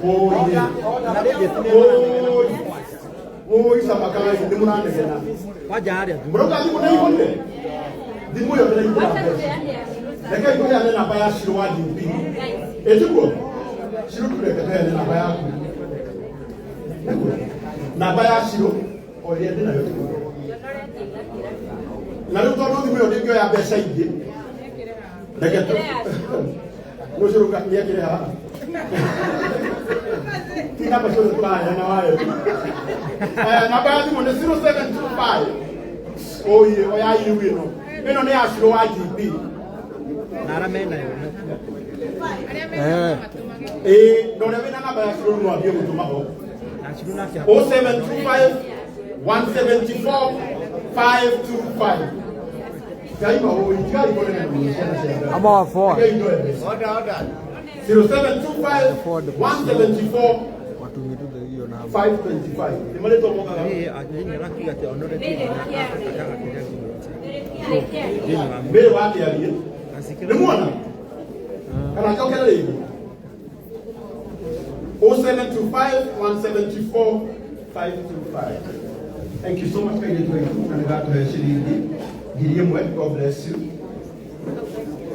Oye. Oye. Oye samakai nĩ mũranegena. Kwanja harĩa tu. Mũrauga thimũ nĩ ihonire? Thimũ ĩyo ndĩraingĩra mbeca. Reke ngũheane namba ya Shiro wa DP. Ĩtiguo? Shiro tureke tũheane namba yaku. Nĩguo? Namba ya Shiro o ĩrĩa ndĩ nayo tiguo? Na rĩu tondũ thimũ ĩyo ndĩngĩoya mbeca ingĩ, reke tu nũcũrũka nĩekĩre haha. Ti namba ciothe tũraheana wayo. Namba ya thimũ nĩ 0725. Oye, oya iru ĩno. Ĩno nĩ ya Shiro wa GB. Na arĩa menayo. Ĩĩ, na ũrĩa wĩna namba ya Shiro no ambie gũtũma ho. Na Shiro nake. 0725 174 525. Ngai maũĩ, tigai kũnene mũno ciana cia Ngai. Ama wa forward. Rekei ndoe mbeca. 0725 174 Watumie tu hiyo namba. 525. Nĩ marĩtwa mokaga. Ĩĩ, nĩ arakiuga atĩ honorable akakĩria thimũ. Mbere wa kĩarie. Nĩ muona? Kana njokere rĩngĩ. 0725 174 525. Thank you so much kairĩtu gaiku na nĩ gatũhe ciringi 1,000. God bless you.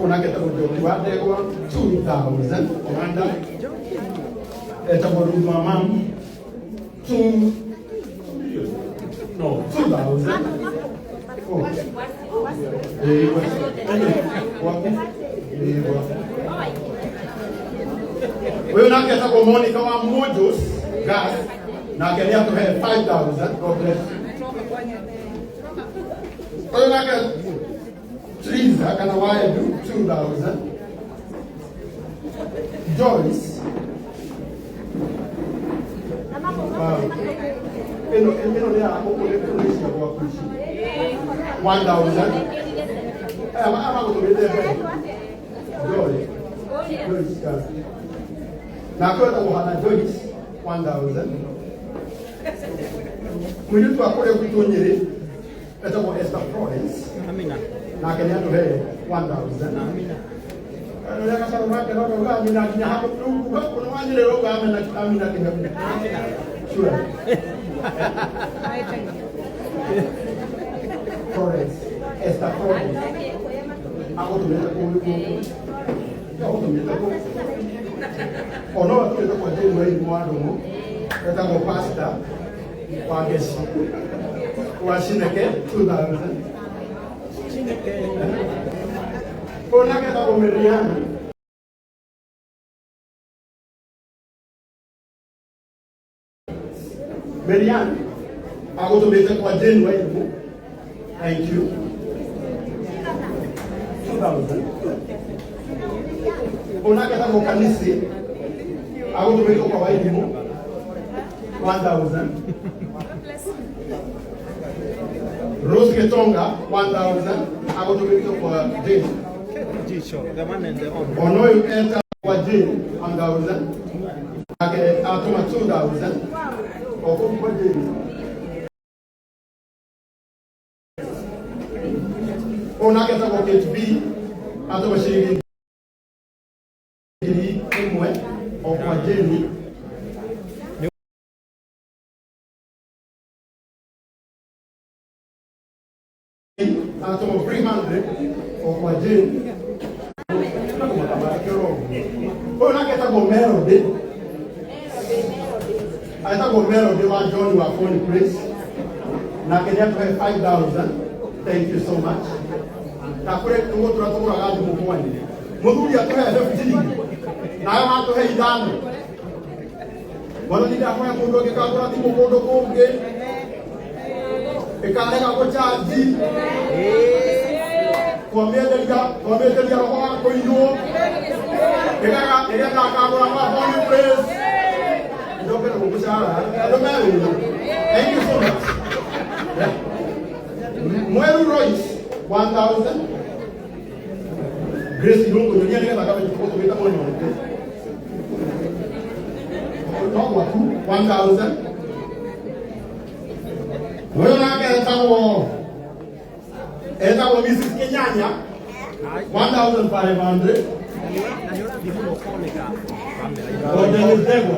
Ũnake etagwo Njoki wa Ndegwa 2000 Uganda. Etagwo Ruth wa Mam 2 million. No, 2000. Oh. Eh, waku. Eh, waku. Huyu nake etagwo Monica wa Mojos Gas nake nĩ atũhe 5000. God bless you. Huyu nake Triza kana Waedu 2000. Joyce. Wow. Ĩno ĩno nĩ ya gũkũ nĩ nĩ cia gwaku ici. 1000. Aya magũtũmĩte mbere. Joyce. Joyce. Yeah. Nake wetagwo Hannah Joyce 1000. Mũirĩtu wa kũrĩa gwitũ Nyĩrĩ etagwo Esther Florence Amina. nake nĩ atũhe 1000. Amina. Rĩrĩa gacaũ gake no kauga amina nginya handũ rĩu uga kũna wa Nyĩrĩ ũrauga amina amina nginya kũ. Sure. Florence, Esther Florence. Agũtũmĩte kũu kũu. Agũtũmĩte kũu. Ona ũyũ atũmĩte kwa Jane Wairimu wa Ndũng'ũ, etagwo Pastor wa Ngeci wa Cineke 2000. Ũyũ nake etagwo Miriam. Miriam agũtũmĩte kwa Jane Wairimu. Thank you. 2000. Ũyũ nake etagwo Kanisi agũtũmĩte kwa Wairimu 1000. Rose Gitonga 1000 agũtũmĩte kwa Jane. Jicho, the one and the only. Ona ũyũ eta kwa Jane 1000 nake atũma 2000 o kũu kwa Jane. Ũyũ nake etagwo Kate B atũma ciringi 1,000 o kwa Jane. Atũma 300 o kwa Jane. Ũyũ nake etagwo Melody. Etagwo Melody wa John wa Phone Place. Nake nĩ atũhe 5000. Thank you so much. Na kũrĩ tũgũtũra tũgũraga thimũ kwanyu. Mũthuri atũhe 15. Nawe watũhe ithano. Mwathani ndahoya mũndũ angĩkagũra thimũ kũndũ kũngĩ ĩkarega gũchanji twamĩenderia twamĩenderia roho wa kũiywo ĩgetha ĩgetha akagũra kwa Holy Place njokere gũgũcara andũ me wĩra. Thank you so much. Yeah. Mweru Royce 1000. Grace Irungu nyonia nĩgetha ngamenye gũtũmĩte mwena ũrĩkũ. No gwaku 1000. Ũyũ nake etagwo Mrs. Kenyanya 1500. Na nĩ ũrathiĩ mũno ũkoneka. O Dennis Ndegwa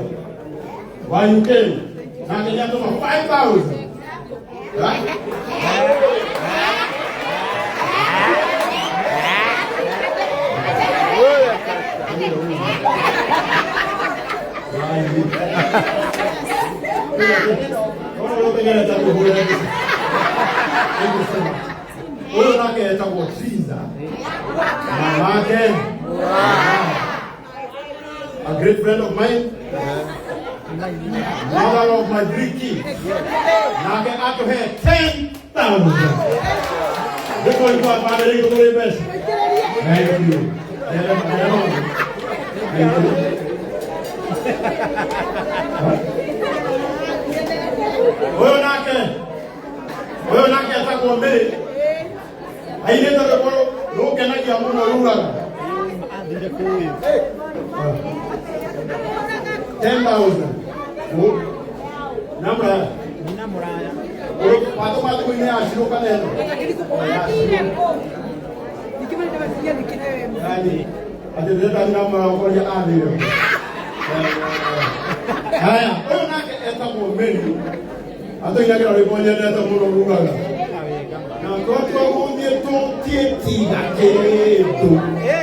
wa UK nake nĩ atũma 5000. Ũyũ nake etagwo Triza, mamake, a great friend of mine, mother of my three kids, nake atũhe 10,000. Nĩkũĩ kwa bamĩrĩ itũ kũrĩ mbeca. Thank you. Thank you. Ũyũ nake etagwo Mary, ainĩte rwĩmbo rũngenagia mũno rugaga Athire kũĩ. 10,000. Namra. Nina mũraya. Watũma thimũ-inĩ ya Shiro kana ĩno? Yani, atĩ ndĩrenda namra ũkoria athire. Haya, ũyũ nake etagwo Mary, atũinagĩra rwĩmbo nyendete mũno rugaga na twatua gũthiĩ tũtiĩtiga kĩndũ.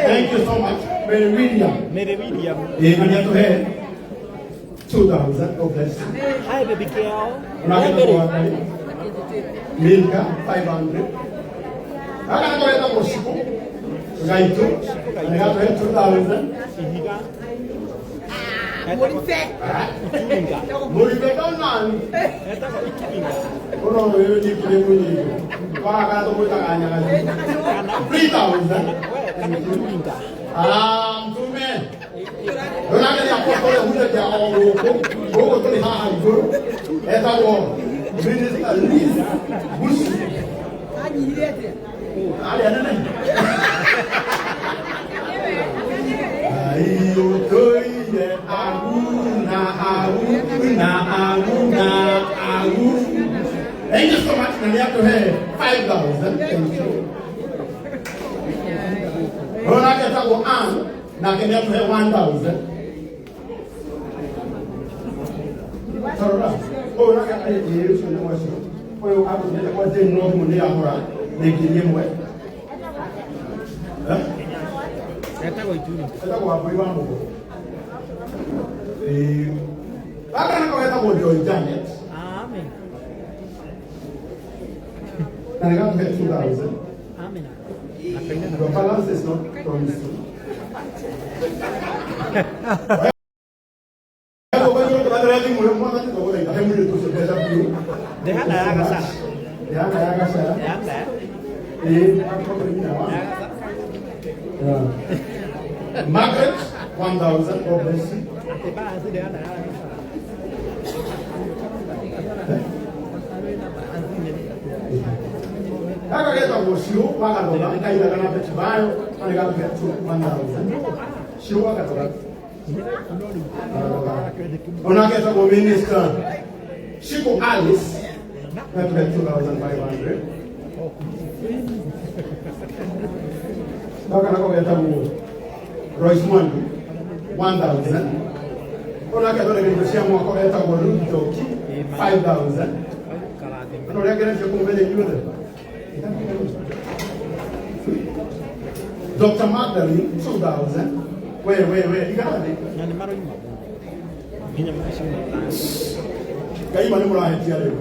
Thank you so much, Mary William. Mary William. Ĩĩ, na nĩatũhe 2000. God bless you. Hi, baby girl. Onake Hi, Mary. nĩtwa Ngai. Milka 500. Gaka nĩko getagwo Shiko Gaitũ, na nĩgatũhe 2000. Ihiga. Ituringa. Mũribe Donald. Etagwo Ituringa. Ũno wĩrĩ nyingĩ mũnyingo wakana tũmwĩtaga Nyagaci. 3000. We, kana Ituringa. Ah, mtume onake nĩ apostle ũrĩa hunjagia o gũkũ gũkũ tũrĩ haha igũrũ, etagwo Minister Liz Bush arĩa nene Aiũtũire aguna aguna aguna agu. Thank you so much. Na nĩ atũhe 5000. Thank you. Ũyũ nake etagwo Ann, nake nĩ atũhe 1000. Tarora. Ũyũ nake ĩĩ ũcio nĩ wacio. Ũyũ agũtũmĩte kwa Jane no thimũ nĩ yahũra nĩ 1000. Eh? Etagwo Ituringa. Etagwo Wambui wa Mũgo. Ĩĩ. Gaka nako getagwo Joy Janet. Amen. Na nĩ gatũhe 2000. Amen. Akaina. Your balance is not promising. Ndĩhana ya gacara. Ndĩhana ya gacara. Ndĩhana. Ĩĩ, akorwo nyina wa. Yeah. Margaret, 1,000, God bless you. Atĩ balance ndĩhana ya gacara. Gaka getagwo Shiro wa Gathoga, kaithaga na Betty Bayo, na nĩ gatũhe 1,000. Shiro wa Gathoga. Onake etagwo Minister Shiko Alice, gatũhe 2,500. Gaka nako getagwo Royce Mwangi, 1,000. Onake athondeka indo cia mwako etagwo Ruth Njoki, 5,000. Karathime. Ano ũrĩa ngeretie kũmũmenya inyuothe. Dr. Magdalene, 2,000. We, we, we, igana thĩ. Na nĩ maroima nginya macio. Ngai ma nĩ mũrahetia rĩu.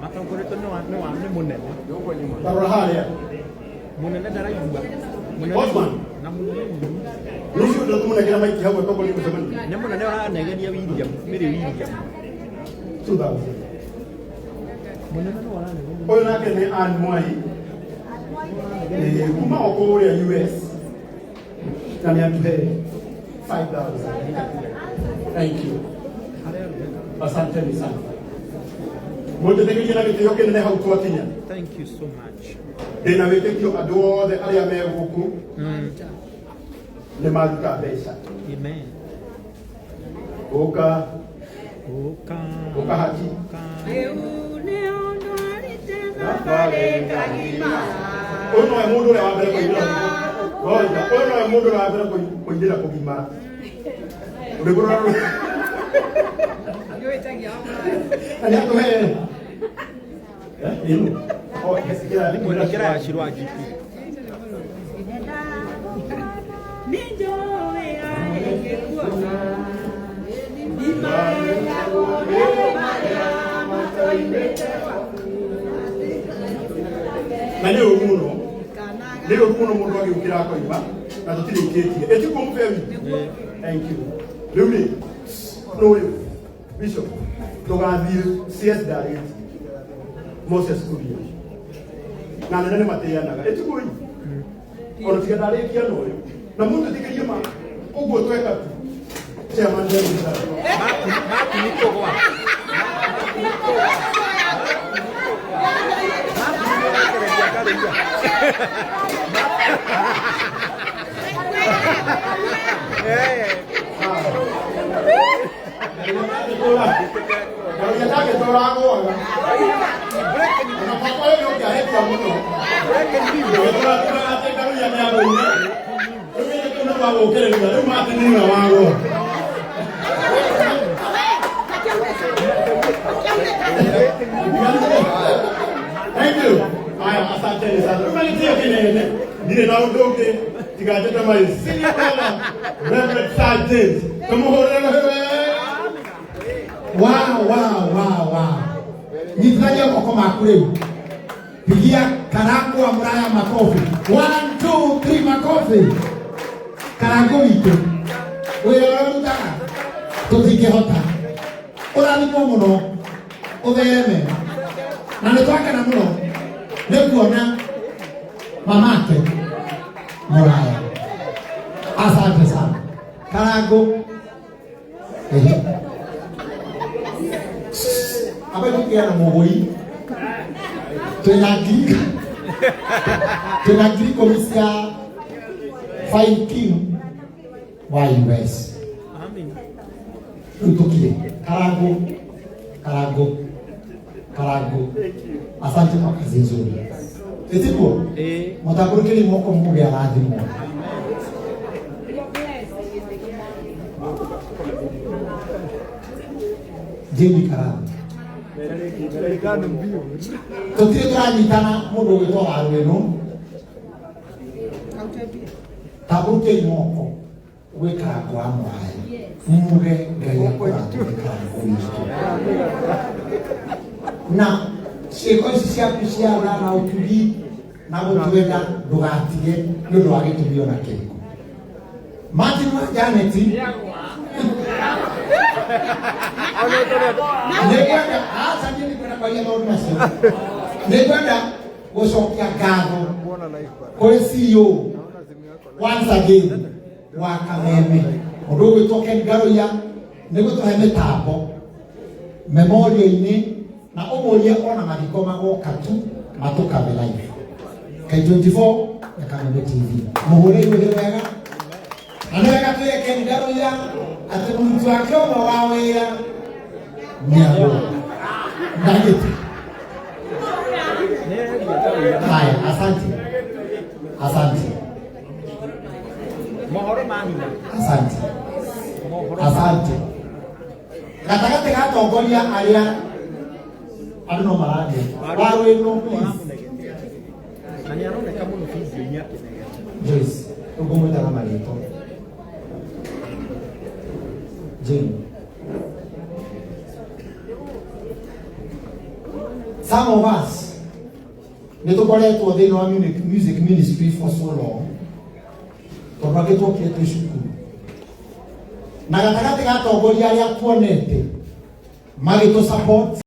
Matongoretio nĩ mũnene. Tarora harĩa. Mũnene ndaraigua. Mũnene Osman. na mũnene mũno. Rũciũ ndĩramũnengera maiki hau atongoria mũcemanio. Nĩ mũnene ũranegenia William, Mary William. 2,000. Mũnene nĩ ũranegenia. Ũyũ nake nĩ Ann Mwai. Kuma o kũrĩa US. Na nĩ atũhe 5,000. Thank you. Asanteni sana. Mũnjĩtĩkĩrie na gĩtĩo kĩnene hau twakinya. Thank you so much. Ndĩna wĩtĩkio andũ othe arĩa me gũkũ nĩ maruta mbeca. Amen. Ũka Ũka. ũka haki. Ũka. Ũyũ nowe mũndũ ũrĩa wa mbere kũingĩra. Ngoja, ũyũ nowe mũndũ ũrĩa wa mbere kũingĩra kũgimara. Rwĩmbo rwa na nĩ atũhe. Eh, ĩno. Oh, ĩkĩra Ĩkĩra Shiro wa GP. Na nĩ ũru mũno, nĩ ũru mũno mũndũ agĩũkĩra akoima na tũtirĩkĩtie. Ĩtiguo mũbewi? Thank you. Rĩu rĩ, nũyũ bishop tũgathiĩ CS ndarĩtie Moses Kuria na nene nĩ matĩanaga. Ĩtiguo ĩ ona tiga ndarĩkia na ũyũ na mũndũ ĩtĩkĩrie ma ũguo tweka tu chairman David. Martin nĩ kũgwa. Martin nĩ arekereria Ngaruiya. Eh. Ngaruiya ndangĩtũra agũaga ona baba ũyũ ũngĩahĩtia mũno. Ũgĩtũra atĩ Ngaruiya nĩ agũire. Rĩu gĩkĩ kĩu nĩ gwagũkĩrĩria. Rĩu Martin nĩwe wagũa. Thank you. Haya, asanteni sana. Rĩu magĩtĩo kĩnene ndirĩ na ũndũ ũngĩ tiga njĩte my senior brother, Reverend Sir James. Tũmũhũrĩre rũhĩ wega. Wow. Nyitithania moko maku rĩu. Pigia Karangu wa Muraya makofi. One, two, three, makofi. Karangu witũ. Wĩra ũrĩa ũrutaga tũtingĩhota. Ũrathimwo mũno, ũthereme. Na nĩ twakena mũno nĩ kuona mamake Muraya. Asante sana. Karangu. Ehe. Abaikukia na mũgũi twĩna 10,000 cia Fine King wa US. Amen. Rĩu tũkire. Karangu, Karangu, Karangu, asante kwa kazi nzuri. Ĩtiguo? Eh. Mũtambũrũkĩrie moko muge arathimwo. Jamie Karangu. Ithano mbio. Tũtirĩ tũranyitana mũndũ ũgwĩtwo waru ĩno. Tambũrũkĩai moko gwĩ Karangu wa Muraya, muge Ngai akũrathime Karangu witũ na ciĩko ici ciaku cia tha na ũtugi na gũtwenda ndũgatige nĩ ũndũ wa gĩtũmi ona kĩrĩkũ. Martin wa Janet nĩngwenda, aca, niĩ nĩngwenda kwaria maũndũ macio. Nĩngwenda gũcokia ngatho Muona live bana. kũrĩ CEO Naona simu yako live. once again wa Kameme, mũndũ ũgwĩtwo Ken Ngaruiya, nĩ gũtũhe mĩtambo memorial-inĩ na ũmũrie ona mathiko magoka tu matũkabe live K24 na Kameme TV. Mũhũre iũhĩ wega na nĩ wega twĩre Ken Ngaruiya atĩ mũruti wake ũmwe wa wĩra nĩ agũa ndagĩte. Haya, asante, asante. Mohoro ma hinya. Asante. Mohoro. Asante. Gatagatĩ ga atongoria arĩa andũ no mararia waru ĩno, please. Na nĩ aroneka mũno video-inĩ akĩnegena. Joyce, ũngũmwĩtaga marĩtwa Jane. Some of us nĩ tũkoretwo thĩinĩ wa music ministry for so long tondũ angĩ twokire twĩ cukuru na gatagatĩ ga atongoria arĩa tuonete magĩtũ support.